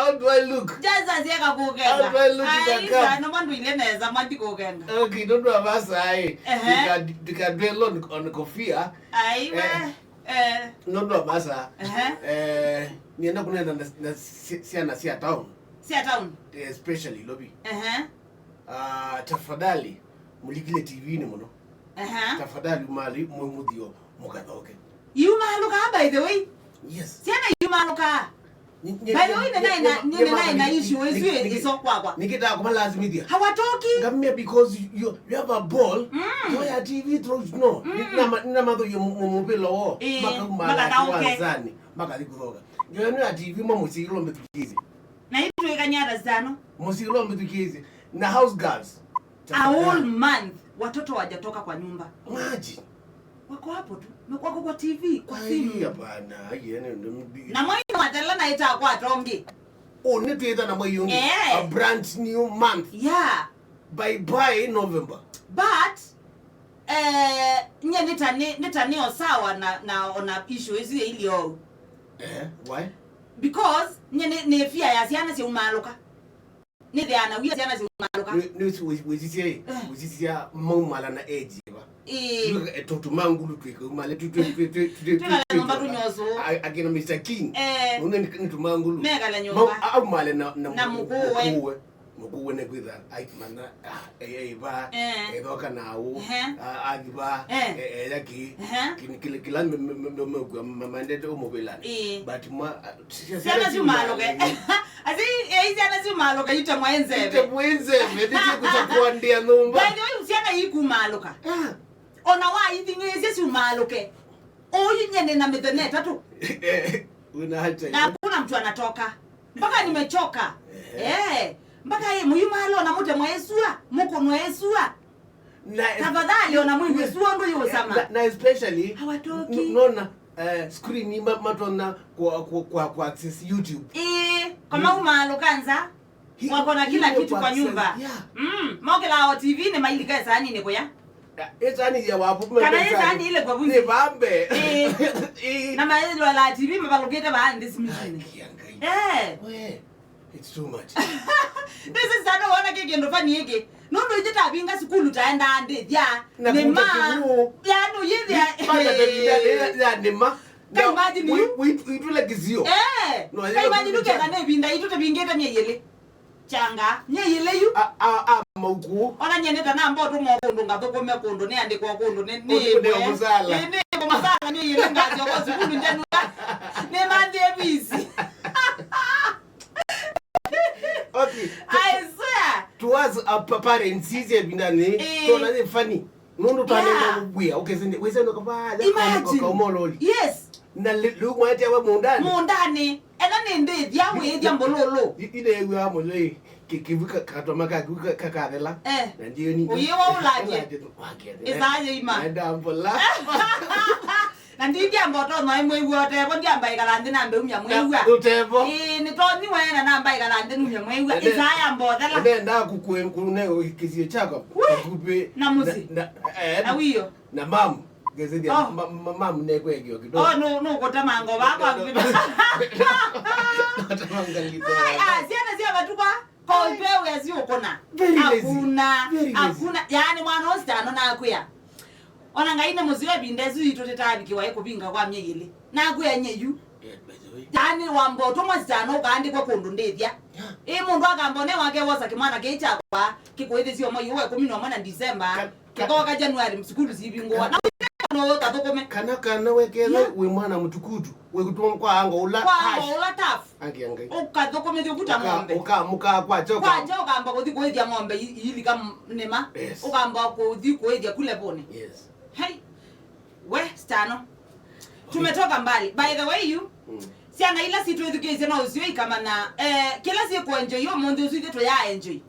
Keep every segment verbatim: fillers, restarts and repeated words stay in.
How do I look? Just as yeka kukenga. How do I look in the Ai, cup? Sana mandu ile neza mandi kukenga. Okay, don't do a masa ai. Ehe. Tika tika dwell on on kofia. Ai, we. Eh. Eh. Don't do a masa. Ehe. Eh, nienda kunenda na, na si- siana sia town, Sia town. Especially Lobi. Ehe. Ah, tafadhali, mulikile T V-ini muno. Ehe. Tafadhali, umali mwe muthio mukathoke. Iumaalukaa, by the way. Yes. Syana iumaalukaa. By the way, nĩnaĩ na, nĩnaĩ na issue ĩsu ĩso kwakwa. Nĩkĩtaa kũmalasimĩthya. Hawatoki. Ngamia, because you, you have a ball. Mm. Toya T V through snow. Mm. Nĩnamathoie mũvĩla woo. Ĩĩ, makauma makathaũke. Kiwanzani, makathi kũthoka. Ngewa nĩ ya T V, ma mũsyĩ ĩlo mbĩthukĩĩsye. Na itwĩkany'a ata sitano? Mũsyĩ ũla ũmbĩthukĩĩsye. Na house girls. A whole month watoto wajatoka kwa nyumba. Imagine. Wako hapo tu. Wako kwa T V, kwa simu. Ai, hapana. Ai, yani, ndio mbi- Na mwaini wathela na ita kwa tongi. Oh, nĩ twĩtha na mwei ũngĩ. Eh. A brand new month. Yeah. Bye bye November. But eh, nye nĩta nĩ nĩta nĩo sawa na na ona issue ĩsu ĩilye ou. Eh, why? Because nye nĩ nĩ fear ya syana syaumalũka. Nĩthĩana wia syana syaumalũka. Nĩ nĩ wĩsisya ĩ, eh, wĩsisya maumala na age ĩva. Ĩĩ. Tũtumangulu twĩkaumale twĩkala nyũmba tũnyosũ. Akina Mister King. Eh. Nĩ tũtumangulu. Mekala nyũmba. Aumale na na mũkũwe. Mũkũwe nĩkwĩtha aimana, ah, e- eiva, eh, ethoka naũ, ehe, ah, athiva, eh, e- eya kĩ, ehe, kĩ- kĩla kĩla me- me- me- me- mekua ma- maendete ũmũvĩlana. Ĩĩ. But mwa- ah, sia- syana syumalũke. Asi ei syana syumalũke itemwa enzeve. Itemwa enzeve, nĩsyĩkũsa kũandĩa nyũmba. By the way, syana ikumalũka. Ah. Ona waithing'ĩĩsye syumalũke. Ũyu nyene na mĩthenya ĩtatũ. Wĩna hard time. Na hakuna mtu anatoka. Mpaka nimechoka. Ehe. Eh, mpaka ye muyumalo na mute mwaesua, muko mwaesua. Na tafadhali ona mwingi sua ndo yosama. Na, na especially hawatoki. Nona eh, screen ma- matona kwa kwa kwa, kwa access YouTube. Eh, kama umalo kanza. Wako na kila kitu kwa nyumba. Yeah. Mm, mokela o T V ni mailika sani ni kuya. Ĩsani ya wavu kana ĩsani ile kwa vuzi. Nĩ vambe. Eh. Na maĩlwa la T V mavalũkĩte vaa nthĩ simishini. Eh. We, it's too much. This is sana wana kĩndũ fani ĩkĩ. Nũndũ itũ tavinga sukulu taenda ndĩthya. Nĩ ma. Yanu yĩthya. Ya nĩ ma. Ka imagine you. Witũle kĩsio. Eh. Ka imagine you kenda nĩ vinda itũ tavingĩte mĩyĩlĩ. Kyanga, nyie yĩle yu. A, a, a, mauku. Ona nyie nĩta namba ũtũma kũndũ ngathũkũme kũndũ, nĩandĩkwa kũndũ, nĩ, nĩ, nĩ mũsala. Nĩ, nĩ mũsala, nyie yĩle ngasyoka sukulu njanua. Nĩ manthie visi. Okay. I swear. To us, our pa- parents, sisi ĩvindanĩ, eh, tona nĩ funny. Nũndũ twanenda wĩa, ũkesende, wĩsende kavaa, imagine. Kauma ũloli. Yes. Na lĩu mwaete awe mũndani. Mũndani. Ena nĩ ndĩthya wĩthya mbũlũlũ. Ĩndĩ ew'a mũlũĩ kĩvu katoma kaku kakathela. Eh. Na ndioni. Ũyĩwa ũlake. Ĩsaa yĩima. Naenda mbola. Na ndindiamba ũtonya mwĩw'a ũtevo, ndiamba ĩkala nthĩ nambe umya mwĩw'a. Ũtevo. Ĩĩ, nĩtonyiwe na namba ĩkala nthĩ numya mwĩw'a. Ĩsaa yambothela. Nenda kukue kune kĩsio chako. Kupĩ. Na mũsyĩ. Na wĩo. Na mamu, ngezethia, oh, ma- ma- mamu nekwegio kidogo. Oh, no, no, kũtemanga vaa kwa vita. Natamanga kidogo. Ai, ah, syana sya vatuka, kwa upewe asiũkũna. Very lazy. Hakuna, very lazy. Hakuna, yaani mwana ũsu tano nakwĩa. Ona Ngai nĩ mũseo ĩvinda ĩsu itũ tĩtaavikiwa ĩ kũvinga kwa myei ĩlĩ. Nakwĩa nye yu. Yeah, by the way. Yaani wamba ũtũmwa sitano ũkaandĩkwa kũndũ ndĩthya. Yeah. Ĩ mũndũ akamba ũne wake wosa kĩmwana kĩĩ kyakwa kĩkũĩthĩsya mwei ũwa ĩkũmi na ũmwe na December. Ka- Kĩkoka January, sukulu sivingũwa. Na no ũkathũkũme. Kana kana wekethwa, yeah, wĩ mwana mũtukutu, wĩkũtuma kwa ango ũla. Kwa ango ũla tough. Angia Ngai. Ũkathũkũmĩthya ũkuta ng'ombe. Ũka- ũkamũka kwa choka. Kwa choka amba kũthi kũĩthya ng'ombe i- iilika m- nĩma. Yes. Ũkamba kũthi kũĩthya kule vone. Yes. Hey. We, Stano. Tumetoka mbali. By the way, you, mm, syana ila sitwĩthukĩĩsye no ũsio ikamanya, eh, kĩla syĩkũenjoy ũmũnthĩ ũsu ithyĩ tũyaenjoy.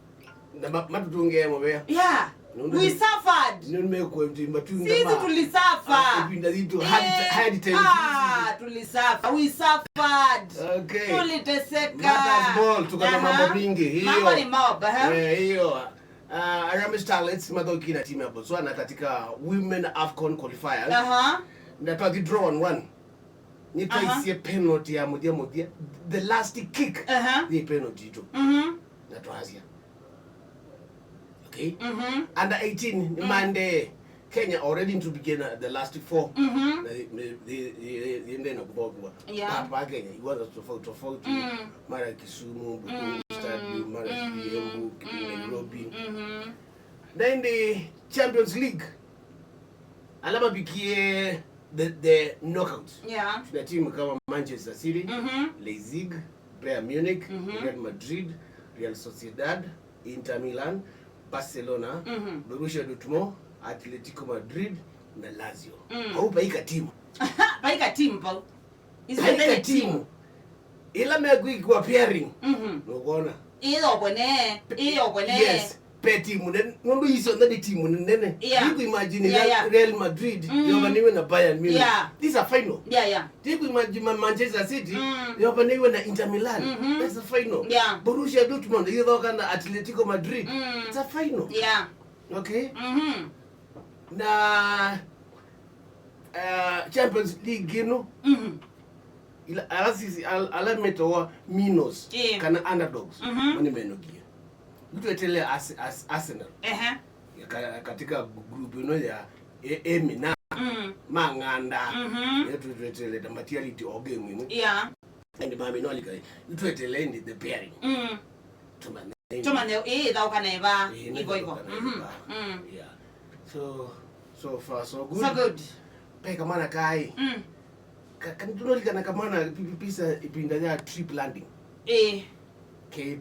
Na ma- matũtũngĩe mũvea. Yeah. Nũndũ we suffered. Nĩ mekuenjoy matunda. Sisi ma- tulisuffer. Ah, ĩvinda yitũ hard ti- eh, hard time. Ah, tulisuffer. We suffered. Okay. Tuliteseka. Mothers Ball, tuko na mambo mingi. Aha. Hiyo. Mambo ni mob, aha. Eh, hiyo. Ah, Harambee Starlets mathoki na timu ya Botswana katika Women AFCON qualifiers. Aha. Na twathi draw one one. Nĩtwaisye penalty ya mũthya mũthya, the last kick. Aha. Yĩ penalty itũ. Mhm. Na twasya. Okay? Mhm. Under eighteen nĩmaendee. Kenya already nĩtũvikie na the last four. Mhm. Na they, they, they, they, they, they na kũthokwa. Yeah. Pa, pa Kenya, iwanza tofauti tofauti. Mm. Mara Kisumu, Bukhungu, mm, Stadium, mara, mm, Embu, mm, Nairobi. Mhm. Na in the Champions League, ala mavikie the, the knockout. Yeah. Tuna timu kama Manchester City, mhm, Leipzig, Bayern Munich, mhm, Real Madrid, Real Sociedad, Inter Milan, Barcelona, mhm, Borussia Dortmund, Atletico Madrid na Lazio. Mm. Vau vaika timu. Vaika timu vau. Isu vaika timu. Ila mekwĩkĩwa pairing. Mhm. Nũkwona? Ĩyo bone, ĩyo bone. Yes. Pe timu nene, nũndũ icio nthĩ nĩ timu nene. Yeah. You could imagine, yeah, Real, yeah, Real Madrid, mm, yovanĩwe na Bayern Munich. Yeah. This is a final. Yeah, yeah. You could imagine Ma-, Manchester City, mm, yovanĩwe na Inter Milan. Mhm. That's a final. Yeah. Borussia Dortmund, yĩthoka na Atletico Madrid. Mm. It's a final. Yeah. Okay? Mhm. Na, uh, Champions League ĩno, mhm, ila, ala sisi, al-, ala metawa minnows, ĩĩ, kana underdogs, mhm, mani menokie. Nĩtwetelee Ars-, Ars-, Arsenal. Ehe. Ka-, katika group ĩno ya e-, emina, mm, mang'anda. Mhm. Nĩyo twetelee ta matialiti o game ĩmwe. Yeah. And mami no lika, nĩtwetelee ĩndĩ the pairing. Mm. Tũmanye. Tũmanye, ĩĩ, ĩthaũka na ĩva, ĩĩ, ivo, ivo. Ĩthaũka na, mhm, ĩva. Mm. Yeah. So, so far, so good. So good. Pe kamwana kaĩ. Mm. Ka-, ka-, nĩtũnolikana kamwana pi-, pi-, pisa ĩvinda ya trip landing. Ĩĩ. Ke